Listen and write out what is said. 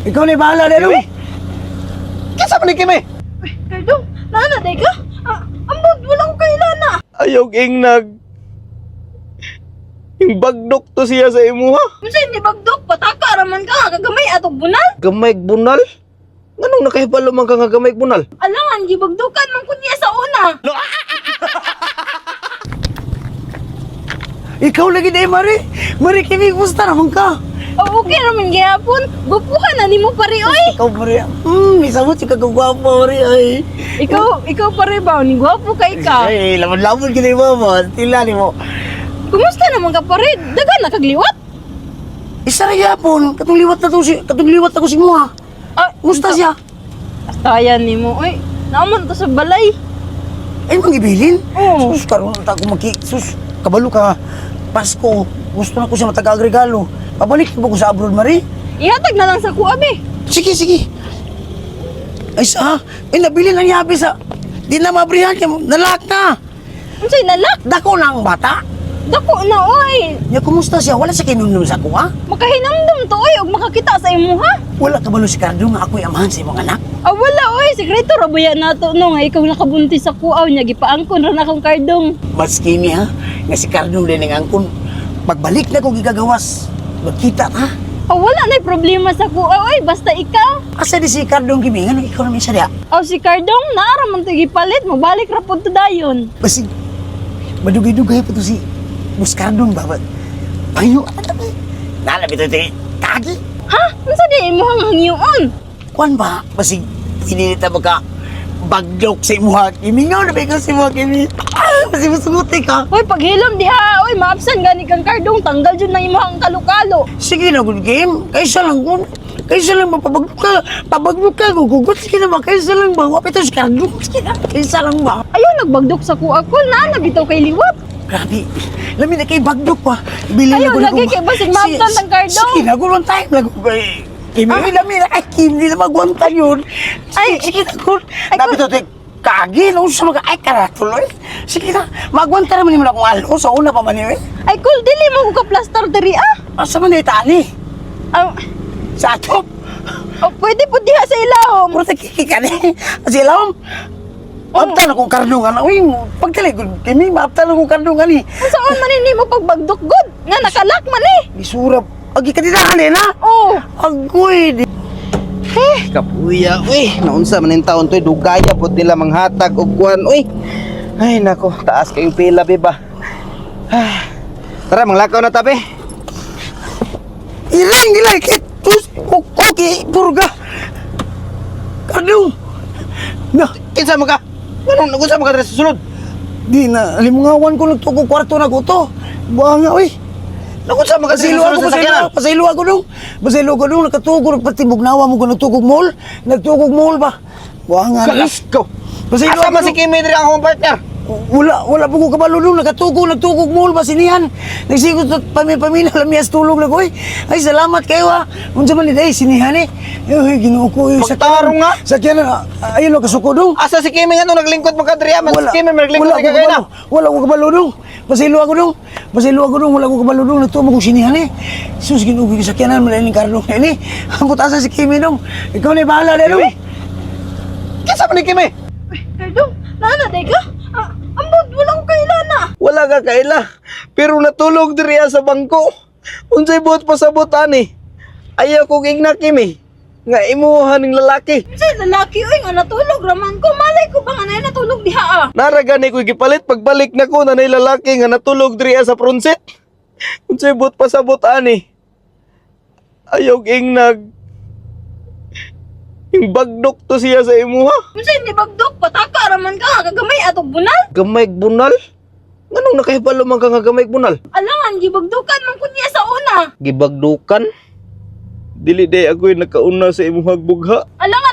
Ikaw na bahala na Kimi? Kinsa man ni Kimi? Uy, Kardong, naana day ka? Ah, ambot, wala ko kailana. Ayaw ingnag. Yung bagdok to siya sa imuha. Unsa ni bagdok, pataka raman ka, kagamay atog bunal. Gamay bunal? Nganong nakahibalo man ka nga gamay bunal? Alangan, gibagdukan man ko niya sa una. Ikaw lagi na Mari. Mari Kimi, kumusta naman ka? Oh, okay raman gihapon. Gupuhan na nimo pare oy. Ikaw Mari. Isabot si kagugwapo Mari ay. Ikaw pare ba ni gwapo kay ka. Ay, lamon-lamon gid mo mo. Tila nimo. Kumusta naman ka pare? Dagan na kagliwat? Isa ra gyapon, katong liwat na to si katong liwat ako si Muha. Ah, Kumusta siya? Tayan nimo oy. Naman to sa balay. Ay, mangibilin. Oo. Sus, karon ta ko maki sus, kabalo ka. Pasko, gusto na ko siya matagaag regalo. Pabalik ba ko sa abroad, Mari? Ihatag na lang sa kuha be. Sige, sige. Ay, sa, ay, nabili na niya sa, di na mabrihan niya, nalak na. Unsay nalak? Dako na ang bata. Dako na oy. Nya, kumusta siya? Wala sa kinumnum sa kuha? Makahinamdam to oy og makakita sa imuha. Wala kabalo si Cardo nga ako'y amahan sa imong anak. Ah, wala oy, sekreto ra ba yan nato no nga ikaw nakabuntis sa kuaw niya gipaangkon ra na akong kardong. Maski niya, nga si Cardo din ang angkon. Pagbalik na kong gigagawas, magkita ta. Ah, wala na problema sa kuaw oy, basta ikaw. Asa di si Cardo ang gimingan, ikaw naman siya diha. Aw si Cardong naara man to gipalit, mobalik ra pud to dayon. Basig, madugay-dugay pa to si Buscardong ba? Payo, ano ba? Nalabi to ito, kagi. Ha? Unsa di imong hangyoon? Kuan ba? Basig, pinili ta baka baglok sa imuha. Imingaw na ba ikaw sa imuha, Kimi? Ah, basig masuguti ka. Hoy, paghilom diha, oy, maabsan gani kang Cardong, tanggal jud nang imong kalo-kalo. Sige na, good game. Kaysa lang kung kaysa lang mapabaglok ka, pabaglok ka, gugugot. Sige na ba? Kaysa lang ba? Wapit to si Cardo. Sige na, kaysa lang ba? Ayaw nagbagdok sa kuha ko, na bitaw kay liwat. Grabe. Lami na kay bagdok pa. Bilin Ayaw, na ko na lagi kung- kay basig maabsan ng Cardo. Sige na, good one time. Lago, eh, Kimi, lami na kay Kim, di na magwantan yun. Ay, sige na, good. Ay, Dapat to, te, kagi, no, sa mga, ay, karatuloy. Sige na, magwanta naman mo na akong alo, sa una pa man yun. Eh. Ay kul dili mo ko ka plaster diri ah. Asa man na itani? Ah, Sa atop. oh, pwede pud diha sa ilawom. Puro kiki ka ni. Sila om. Maaptan akong kardungan. Uy, pagtali, Kimi, maaptan akong kardungan eh. Unsaon man ni mo pagbagdok gud? Nga nakalak man eh. Isurap. Agi ka dinahan eh na. Oh. Agoy, di Kapuya, uy. Naunsa man yung taon to, dugaya pod nila manghatag og kuan, uy. Ay nako, taas kayong pila be ba. Ah. Tara, manglakaw na tabi. Ilang nila kitus okay purga. Kardong. Na, Kinsa man ka? Nganong nagunsa man ka diri sa sulod? di na limungawan ko nagtugo kwarto na ko to. Buanga oy. Nagunsa man ka diri Pasilo sa ako, sulod sa pasilo, sakyanan? pasilo ako dong. Pasilo ako dong, nakatugo, nagpatibog nawa mo ko nagtugog mall. Nagtugog mall ba? Buanga na. Kalas ko. Pasilo Asa ako man si dong. Kimi diri ang akong partner? Wala po ko kabalo dong, nakatugo, nagtugog mall ba sinihan. Nagsigot at pamina, lamiyas tulog na ko eh. Ay, salamat kayo ha. Unsa man ni day, sinihan eh. Ay, Ginoo ko. Eh, Pagtarong nga. Sakyanan, ah, ayun lang, kasuko dong. Asa si Kimi nga nung naglingkod man ka diri? ah? Man si Kimi man naglingkod wala diri ko kay na. kabalo. Wala ko kabalo dong. Pasilo ako dong. Pasilo ako dong. Wala ko kabalo dong. Nagtumo kong sinihan eh. Sus, Ginoo ko, sakyanan, malain ng karlo na ini. Ambot asa si Kimi dong. Ikaw na bahala na dong. Kinsa man ni Kimi? Uy, Cardong, naana day ka? Ah, ambot, wala ko kailana. Wala ka kaila. Pero natulog diri sa bangko. Unsay buot pasabot ani? Ayaw kong ingna Kimi nga imuha ning lalaki. Unsay lalaki oy nga natulog raman ko. Malay ko ba nga nay natulog diha ah. Nara gani ko gipalit pagbalik nako na nay lalaki nga natulog diri sa front seat. Unsay buot pasabot ani? Ayaw ingnag. Yung bagdok to siya sa imuha. Unsay ni bagdok, pataka raman ka, kagamay atog bunal. Gamay bunal? Nganong nakahibalo man ka nga gamay bunal? Alangan gibagdukan man ko niya sa una. Gibagdukan? Dili day ako'y nakauna sa imuhag bugha. Alangan